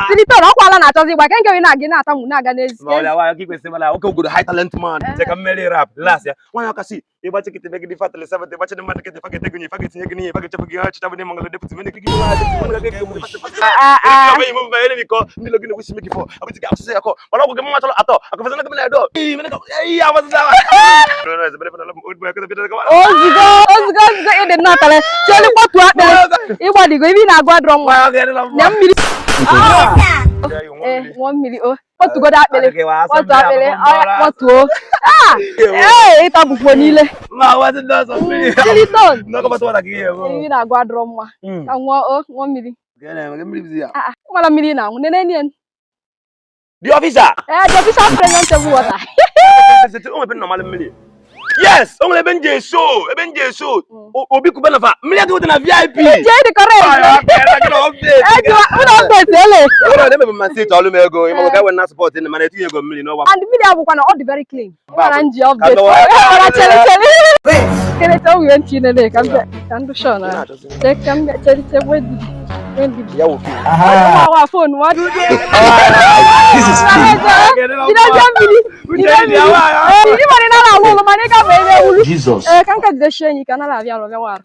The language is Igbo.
Siliton ọkwa ala na-achọzi ịgba nke nke na-aga na-atamụ na-aga n'ezi. Oke ogodo high talent man cheka mmeri rap last ya nwanyị ọkasị ịgbachi kịtị megide fatịlị seven ịgbachi ndị mmadụ kịtị fagete gị fagete tinye gị n'ihe fagete chepụ gị ha chịchabụ ndị mangala depụtị mene gị Ozugbo ozugbo ozugbo ịdị nnọọ tara chelu kpọtuo akpịrị ịgbadigo ibe ị na-agụ adịrọ nwa na mmiri. Ee, ṅụọ mmiri o kpọtugodo akpịrị, kpọtuo akpịrị, ọya kpọtuo. Ah, ee, ịtabụkwuo niile. Siliton ibe ị na-agụ adịrọ mma ka ṅụọ o ṅụọ mmiri. Ah, ah, mara mmiri ị na-aṅụ nene nien. The officer! Ee, the official premium table water. Yes, o nwere ebe m ji eso, ebe m ji eso. Obi Cubana fa, mmiri adịghị na VIP. Jee dị correct. Ụlọ update ele. Ụlọ na-emebe ma steeti ọlụ m ego, ịma ka enwe na support ndị mana etinye ego mmiri n'ọgba. And mmiri abụkwa na ọ dị very clean. Ịmara nji update. Ka nọwa- Ịmara chere chere. Chere chere o ntị nene ka m bịa ka ndụ shọ na. Chere ka m bịa chere chere wedi. Wedi. Ya wụ. Wa wa phone wa. This is Jide mmiri. Jide mmiri. Ee, ịmara na na-alụ ụlọ mana ị ga-abụ ebe ewulu. Jesus. Ee, ka nka jide shie enyi ka nara abịa alụ bịa warụ.